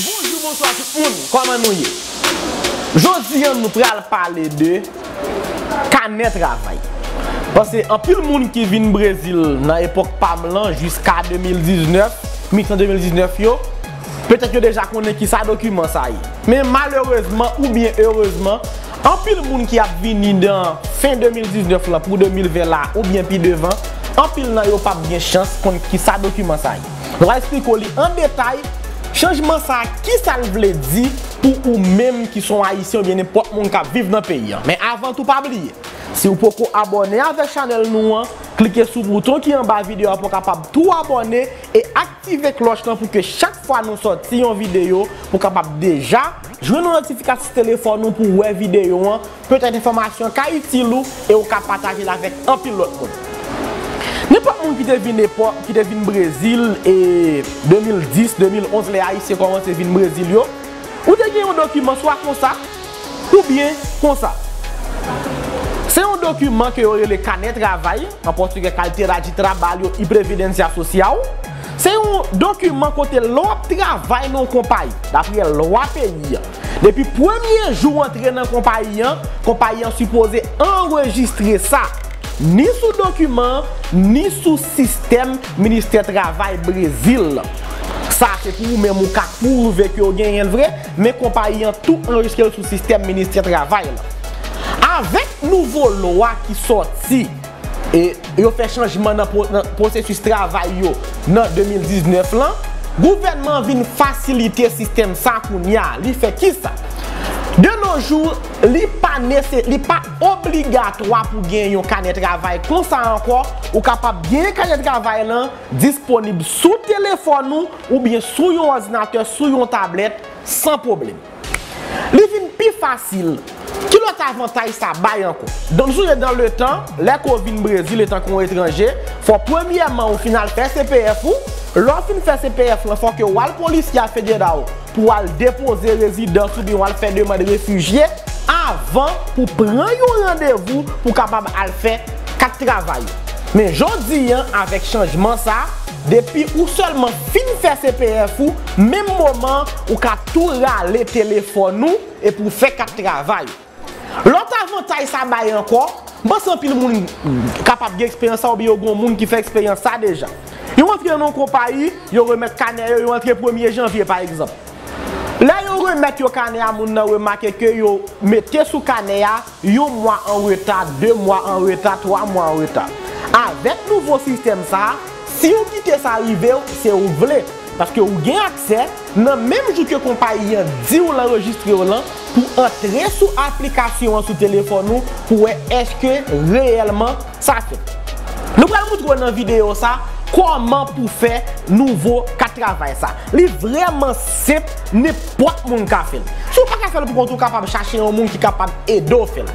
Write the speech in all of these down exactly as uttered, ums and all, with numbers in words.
Bonjou, bonswa tout moun, kòman nou ye? Jodi a, nou pral pale de kanè travay. Paske anpil moun ki vin Brezil nan epòk pa m lan jiska de mil diznèf, mitan de mil diznèf yo, petèt yo deja konnen ki sa dokiman sa ye. Men malerezman oubyen erezman, anpil moun ki ap vini nan fen de mil diznèf lan pou de mil ven la oubyen pi devan, anpil nan yo p ap gen chans konn ki sa dokiman sa ye. Nou va eksplike w li an detay, chanjman sa a, ki sa l vle di pou ou menm ki se yon Ayisyen oubyen nenpòt moun k ap viv nan peyi a. Men avan tou, pa bliye, si w poko abòne avèk chanèl nou an, klike sou bouton ki anba videyo a pou w kapab tou abòne e aktive klòch lan pou ke chak fwa nou sòti yon videyo, pou w kapab deja jwenn yon notifikasyon sou telefòn ou pou w wè videyo an, petèt enfòmasyon ka itil ou e ou ka pataje l avèk anpil lòt moun. Nenpòt moun ki te vin epòk, ki te vin Brezil e de mil dis, de mil onz, lè Ayisyen kòmanse vin Brezil yo, ou te gen yon dokiman swa konsa, oubyen konsa. Se yon dokiman ke yo rele kanè travay, an pòtigè, carteira de trabalho e previdência social. Se yon dokiman kote lè w ap travay nan yon konpayi, daprè lwa peyi a, depi premye jou w antre nan konpayi an, konpayi an sipoze anrejistre sa, ni sou dokiman an, ni sou sistèm ministè travay Brezil lan. Sa se pou ou menm, ou ka pwouve ke w genyen l vre, men konpayi an tou anrejistre l sou sistèm ministè travay lan. Avèk nouvo lwa ki sòti, e yo fè chanjman nan pwo-, nan pwosesis travay yo nan de mil diznèf lan, gouvènman an vin fasilite sistèm sa kounye a. Li fè kisa? De nos jours, li pa nese-, li pa obligatwa pou gen yon kanè travay konsa ankò. Ou kapab gen kanè travay lan disponib sou telefòn ou oubyen sou yon òdinatè, sou yon tablèt, san pwoblèm. Li vin pi fasil. Ki lòt avantaj sa bay ankò? Donk, nou sonje dan letan, lè ke w vin Brezil etanke yon etranje, fò premyèman ou fin al fè C P F ou. Lè w fin fè C P F lan, fò ke w al Polícia Federal pou w al depoze rezidans oubyen w al fè demann refijye avan pou pran yon randevou pou kapab al fè kat travay ou. Men jodi an, avèk chanjman sa, depi ou sèlman fin fè C P F ou, menm moman, ou ka tou rale telefòn ou epi w fè kat travay ou. Lòt avantaj sa bay ankò, m panse anpil moun kapab gen eksperyans sa oubyen yo gen yon moun ki fè eksperyans sa deja. Yo antre nan yon konpayi, yo remèt kanè yo, yo antre premye janvye pa egzanp. Lè yo remèt yo kanè a, moun nan remake ke yo mete sou kanè a yon mwa an reta, de mwa an reta, twa mwa an reta. Avèk nouvo sistèm sa a, si w kite sa rive w, se ou k vle. Paske ou gen aksè, nan menm jou ke konpayi an di w l anrejistre w lan, pou antre sou aplikasyon an sou telefòn ou, pou wè èske reyèlman sa fèt. Nou pral moutre w nan videyo sa kòman pou fè nouvo kat travay sa. Li vrèman senp, nenpòt moun ka fè l. Si w pa ka fè l pou kont ou, kapab chache yon moun ki kapab ede w fè l.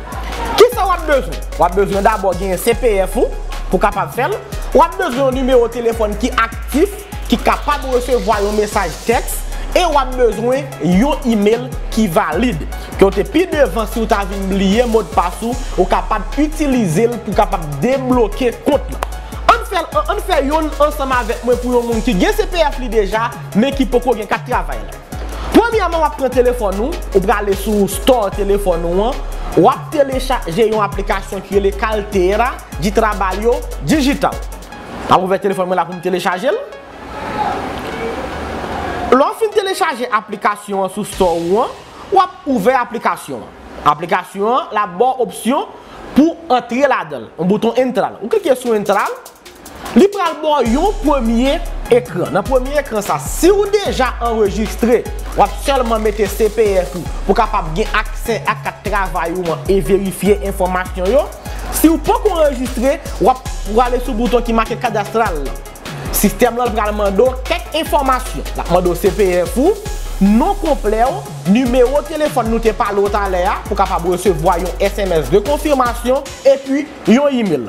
Kisa w ap bezwen? W ap bezwen dabò genyen C P F ou pou kapab fè l. W ap bezwen yon nimewo telefòn ki aktif, ki kapab resevwa yon mesaj tèks, e w ap bezwen yon imèl ki valid, ke w te pi devan, si w ta vin bliye modpas ou, ou kapab itilize l pou kapab debloke kont lan. Ann fè, ann fè yonn ansanm avèk mwen pou yon moun ki gen C P F li deja, men ki poko gen kat travay la. Premyèman, w ap pran telefòn ou, ou prale sou store telefòn ou an, w ap telechaje yon aplikasyon ki rele Carteira de Trabalho Digital. M ap ouvè telefòn mwen la pou m telechaje l. Lè w fin telechaje aplikasyon an sou store ou an, w ap ouvè aplikasyon an. Aplikasyon an, l ap ba w opsyon pou antre ladan l, yon bouton entrar. Ou klike sou entrar, li pral ba w yon premye ekran. Nan premye ekran sa, si w deja anrejistre, w ap sèlman mete C P F ou pou kapab gen aksè a kat travay ou an e verifye enfòmasyon yo. Si w poko anrejistre, w ap prale sou bouton ki make cadastral lan. Sistèm lan pral mande w kèk enfòmasyon. L ap mande w C P F ou, non konplè w, nimewo telefòn nou te pale w talè a pou kapab resevwa yon S M S de konfimasyon, epi yon imèl.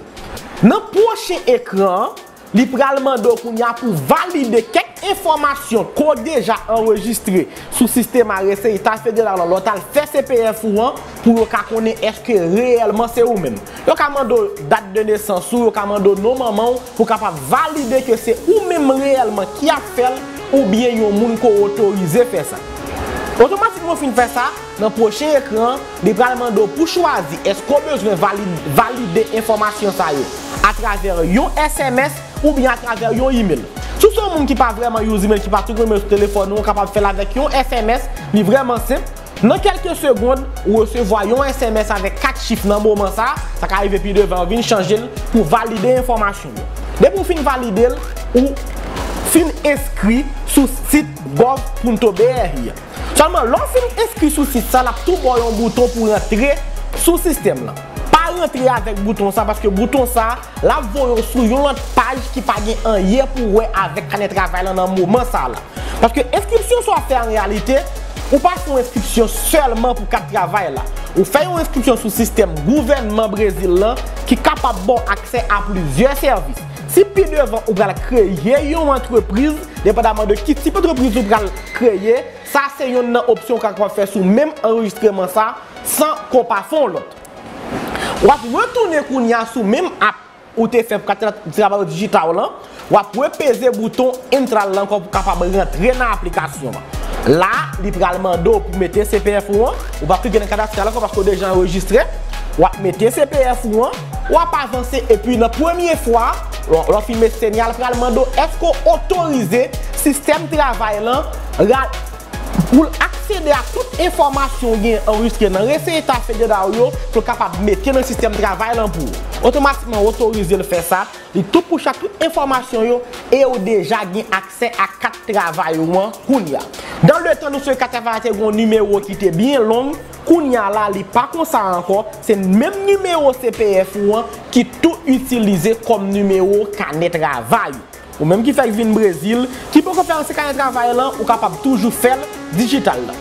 Nan pwochen ekran an, li pral mande w kounye a pou valide kèk enfòmasyon ke w deja anrejistre sou sistèm a Receita Federal lan lè w t al fè C P F ou an, pou yo ka konnen èske reyèlman se ou menm. Yo ka mande w dat de nesans ou, yo ka mande w non manman w, pou kapab valide ke se ou menm reyèlman ki ap fè l, oubyen yon moun ke w otorize fè sa. Otomatikman w fin fè sa, nan pwochen ekran an, li pral mande w pou chwazi èske w bezwen vali-, valide enfòmasyon sa yo atravè yon S M S oubyen atravè yon imèl. Si w se yon moun ki pa vrèman use imèl, ki pa tou renmen sou telefòn ou, ou kapab fè l avèk yon S M S, li vrèman senp. Nan kèlke segonn, ou resevwa yon S M S avèk kat chif nan moman sa a, sa ka rive pi devan, ou vin chanje l pou valide enfòmasyon yo. Depi w fin valide l, ou fin enskri sou sit gov punto B R. Sèlman, lè w fin enskri sou sit sa, l ap tou ba w yon bouton pou rantre sou sistèm lan. Pa rantre avèk bouton sa, paske bouton sa, l ap voye w sou yon lòt paj ki pa gen anyen pou wè avèk kanè travay lan nan moman sa la. Paske enskripsyon sa w ap fè an reyalite, ou pa fè yon enskripsyon sèlman pou kat travay la. Ou fè yon enskripsyon sou sistèm gouvènman Brezil lan ki kapab ba w aksè a plizyè sèvis. Si pi devan ou pral kreye yon antrepriz, depandaman de ki tip antrepriz ou pral kreye, sa se yonn nan opsyon ou kapab fè sou menm anrejistreman sa, san ke w pa fè yon lòt. W ap retounen kounye a sou menm app ou te fè pou kat tra-, travay dijital lan, w ap repeze bouton Entrar lan ankò pou kapab rantre nan aplikasyon an. La, li pral mande w pou mete C P F ou an, ou p ap klike nan kadastral ankò paske w deja anrejistre. W ap mete C P F ou an, w ap avanse epi nan premye fwa, lè w fin mete senyal, pral mande w èske w otorize sistèm travay lan ra-, pou l aksede a tout enfòmasyon w gen anrejistre nan Receita Federal yo, pou l kapab mete nan sistèm travay lan pou ou. Otomatikman, w otorize l fè sa, li tou pou chak tout enfòmasyon yo, e w deja gen aksè a kat travay ou an kounye a. Dan le tan nou sou kat travay la te gen yon nimewo ki te byen long, kounye a la, li pa konsa ankò, se menm nimewo C P F ou an ki tou itilize kòm nimewo kanè travay ou. Ou menm ki fèk vin Brezil, ki poko fè anse kanè travay lan, ou kapab toujou fè l dijital lan.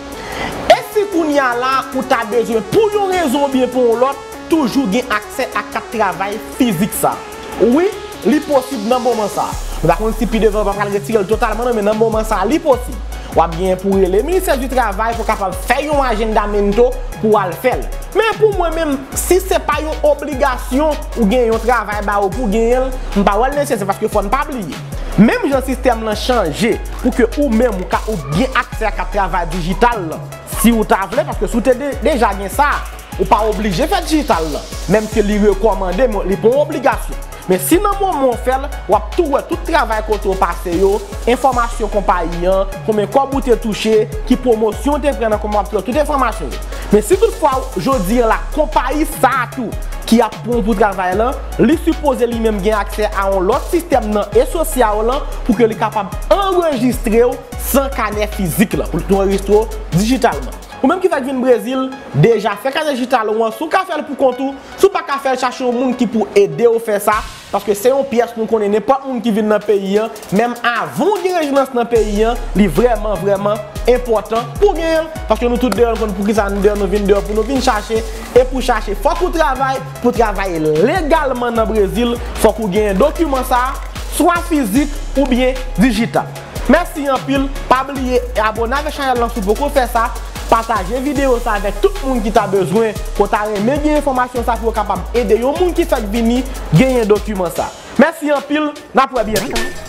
E si kounye a la, ou ta bezwen pou yon rezon oubyen pou yon lòt, toujou gen aksè a kat travay fizik sa? Wi, li posib nan moman sa. M pa konn si pi devan yo pa pral retire l totalman non, men nan moman sa, li posib. W ap genyen pou rele Ministè di Travay pou kapab fè yon ajandamento pou w al fè l. Men pou mwen menm, si se pa yon obligasyon ou gen yon travay ba ou pou genyen l, m pa wè l nesesè paske fò n pa bliye. Menm jan sistèm lan chanje pou ke ou menm ou ka, ou gen aksè a kat travay dijital lan, si ou ta vle, paske si w te de-, deja gen sa, ou pa oblije fè dijital lan, menm ke li rekòmande, men li pa yon obligasyon. Men si nan moman w fè l, w ap tou wè tout travay kote w pase yo, enfòmasyon konpayi an, konbyen kòb ou te touche, ki pwomosyon w te pran nan konpayi, w ap tou wè tout enfòmasyon yo. Men si toutfwa, jodi an la, konpayi sa a tou, ki ap pran w pou travay lan, li sipoze li menm gen aksè a yon lòt sistèm nan e sosya w lan pou ke li kapab anrejistre w san kanè fizik lan, pou l tou anrejistre w dijitalman. Ou menm ki fèk vin Brezil, deja fè kanè dijital ou an, si w ka fè l pou kont ou, si w pa ka fè l, chache yon moun ki pou ede w fè sa, paske se yon pyès nou konnen nenpòt moun ki vin nan peyi an, menm avan w gen rezidans nan peyi an, li vrèman, vrèman enpòtan pou w genyen l, paske nou tout deyò, nou konn poukisa nou deyò, nou vin deyò pou nou vin chache, e pou chache, fòk ou travay, pou travay legalman nan Brezil, fòk ou genyen dokiman sa a, swa fizik oubyen dijital. Mèsi anpil, pa bliye abòne avèk chanèl lan si w poko fè sa, pataje videyo sa avèk tout moun ki ta bezwen, ke w ta renmen gen enfòmasyon sa pou yo kapab ede yon moun ki fèk vini genyen dokiman sa. Mèsi anpil, n ap wè byento.